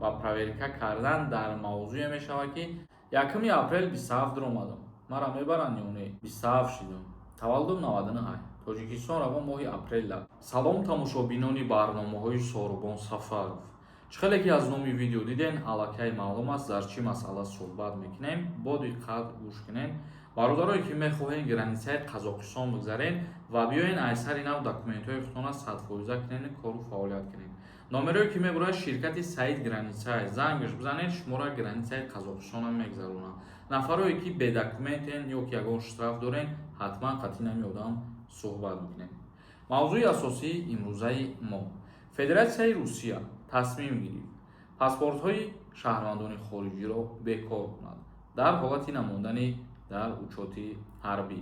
Ва проверка кардан дар мавзӯе мешавад, ки 1 апрел 27 омадам, мара мебаранд ё не? 27 шидам, таваллудам 99, Тоҷикистон равон моҳи апрелла. Салом, тамошобинони барномаҳои Сорубон Сафаров. Чӣ хеле ки аз номи видео диден, аллакай маълум аст, дар чӣ масъала суҳбат мекунем. Бо диққат гӯш кунем. Бародарое ки мехоҳем границаи Қазоқистон бигзарен ва биёен, айсари нав документҳои худтона 100% кунен, кору фаъолият кунед, номерое ки мебурад, ширкати Саид Границае, зангаш бизанед, шуморо границаи Қазоқистонам мегзаронад. Нафарое ки бедокументен ё ки ягон штраф дорен, ҳатман қатъи нами одам суҳбат мекунем. Мавзӯи асосии имрӯзаи мо: Федератсияи Русия тасмим гирифт паспортҳои шаҳрвандони хориҷиро бекор кунад дар ҳолати намондани дар учёти ҳарбӣ.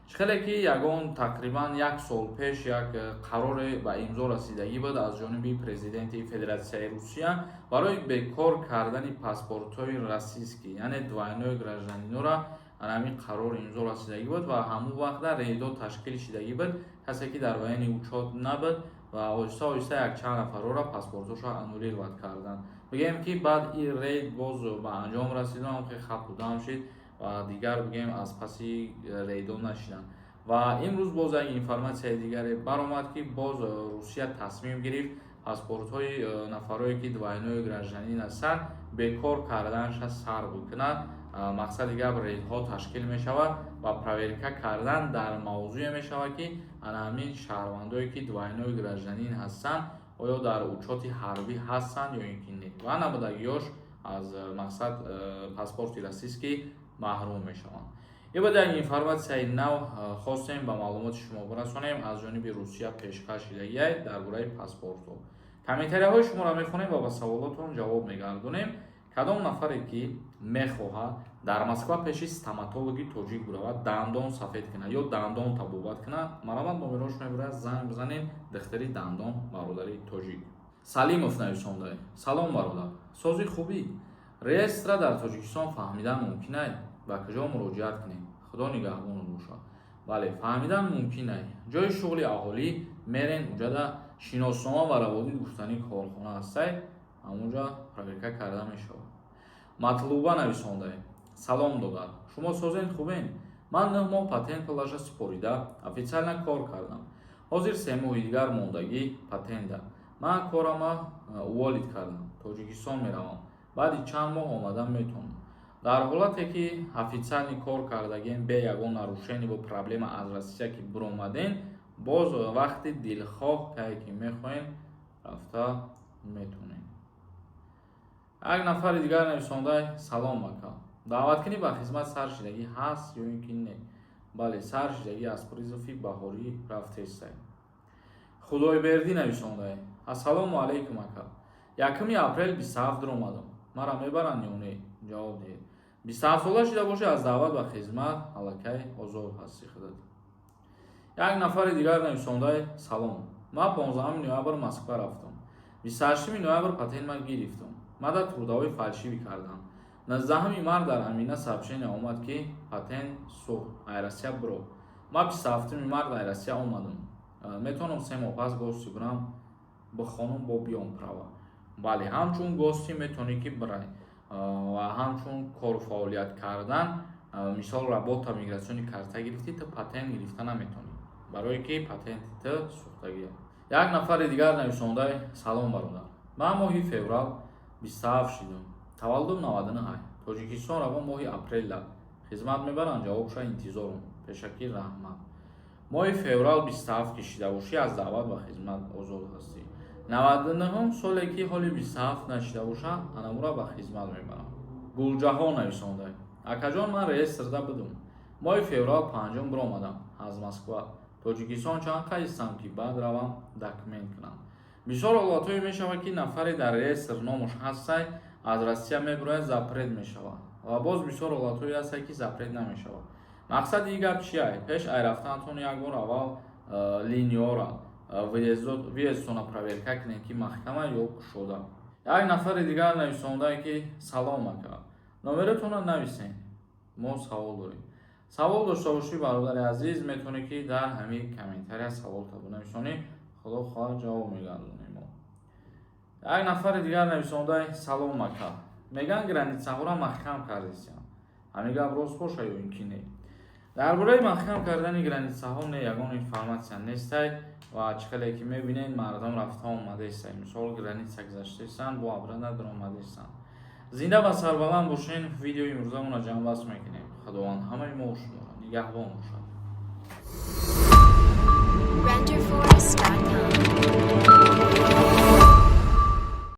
Чӣ хеле ки ягон тақрибан як сол пеш як қароре ба имзо расидагӣ буд аз ҷониби президенти Федератсияи Русия барои бекор кардани паспортҳои российский, яъне двойной гражданинора. Ҳамин қарор имзо расидагӣ буд ва ҳамон вақта рейдо ташкил шидагӣ буд. Касе ки дар военный учёт набуд ва оҳиста оҳиста якчанд нафарора паспортҳошо аннулировать карданд. Бигӯем, ки баъд ин рейд боз ба анҷом расиду ҳам хапу дам шид ва дигар, бигӯем, аз паси рейдо нашиданд. Ва имрӯз боз як информатсияи дигаре баромад, ки боз Русия тасмим гирифт паспортҳои нафарое ки двойной гражданин ҳастанд, бекор карданша сар бикунад. Мақсади гап, рейдҳо ташкил мешавад ва проверка кардан дар мавзӯе мешавад, ки ана ҳамин шаҳрвандое ки двойной гражданин ҳастанд, оё дар учёти ҳарбӣ ҳастанд ё ин ки не, ва набудагиёш аз мақсад паспорти российский маҳрум мешаванд. Ин буд як информатсияи нав, хостем ба маълумоти шумо бирасонем. Аз ҷониби Русия пешкаш шидагиай дар бораи паспортҳо. Комментарияҳои шуморо мехонем ва ба саволотон ҷавоб мегардонем. Кадом нафаре ки мехоҳад дар Москва пеши стоматологи тоҷик биравад, дандон сафед кунад ё дандон табобат кунад, марамат, номерош мебурад, занг бизанед. Духтари дандон, бародари тоҷик Салимов нависонда: «Салом, бародар, сози хубӣ? Реестра дар Тоҷикистон фаҳмидан мумкин ай? Ба куҷо муроҷиат кунем? Худо нигаҳбонат бошад». Бале, фаҳмидан мумкин ай. Ҷои шуғли аҳолӣ мерен, уҷада шиноснома ва раводид гуфтанӣ корхона ҳастай, ҳамонҷа проверка карда мешавад. Матлуба нависондаем: «Салом, додар, шумо созен, хубен? Ман 9 моҳ патент пулаша супорида, официально кор кардам. Ҳозир 3 моҳи дигар мондагӣ патента. Ман корама уволить кардам, Тоҷикистон меравам. Баъди чанд моҳ омадан метавонам? Дар ҳолате ки официально кор кардагем, бе ягон нарушение ва проблема аз Россия ки биромаден, боз вақти дилхоҳ, кае ки мехоҳем, рафта метавонем. Як нафари дигар нависонда: «Салом, ака, даъваткунӣ ба хизмат сар шидагӣ ҳаст ё ин ки не?» Бале, сар шидагӣ, аз призыви баҳорӣ рафтестай. Худойбердӣ нависонда: «Ассалому алайкум, ака, 1 апрел 27 дуромадам, мара мебаранд ё не? Ҷавоб диҳед». 27 сола шида бошӣ, аз даъват ба хизмат аллакай озод ҳасти худат. Як нафари дигар нависонда: «Салом, ман 15 ноябр Москва рафтам, 28 ноябр патентма гирифтам. Мада трудовой фальшивый кардам. 19 март дар Амина сообщение омад, ки патент сӯхт, ай Россия биро. Ман 27 март ай Россия омадам. Метавонам 3 моҳ пас гости бирам, бихонам, бо биём права?» Бале, ҳамчун гости метавонӣ ки бирай ва ҳамчун кору фаъолият кардан. Мисол, работа миграционный карта гирифтӣ, ту патент гирифта наметавонӣ, барое ки патенти ту сӯхтагия. Як нафари дигар нависонда: «Салом, бародар, ман моҳи феврал 27 шидам, таваллудам 99, Тоҷикистон равон моҳи апрелла. Хизмат мебаранд? Ҷавобша интизорум, пешакӣ раҳмат». Моҳи феврал 27 ки шида бошӣ, аз даъват ба хизмат озод ҳастӣ. 99-ум соле ки ҳоли 27 нашида боша, анамура ба хизмат мебарам. Гулҷаҳон нависонда: «Акаҷон, ман реестрда будум, моҳи феврал 5-ум биромадам аз Москва Тоҷикистон. Чанд қайстам, ки баъд равам документ кунам?» Бисёр ҳолатҳое мешавад, ки нафаре дар реестр номуш ҳастай, аз Россия мебирояд, запрет мешавад, ва боз бисёр ҳолатҳое ҳастад, ки запрет намешавад. Мақсади ин гап чия? Пеш ай рафтанатон як бор аввал линияро, въездтона проверка кунед, ки маҳкама ё кушода. Як нафари дигар нависондае, ки «Салом, ака, номератонро нависен, мо савол дорем». Савол дошта бошӣ, бародари азиз, метавонӣ, ки дар ҳамин комментария саволта бинависонӣ, худо хоҳад, ҷавоб мегардонем. Мо Як нафари дигар нависонда: «Салом, ака, меган, границаҳоро маҳкам кардесиям, ҳамин гап рост боша ё ин ки не?» Дар бораи маҳкам кардани границаҳо не, ягон информатсия нестай ва чӣ хеле ки мебинед, мардум рафта омадаестай, мисол, граница гузаштаистанд, бо обратно даромадаистанд. Зинда ва сарбаланд бошен. Видеои имрӯзамонро ҷамъбаст мекунем. Худованд ҳамаи мо шуморо нигаҳбон бошад. Renderforest.ai.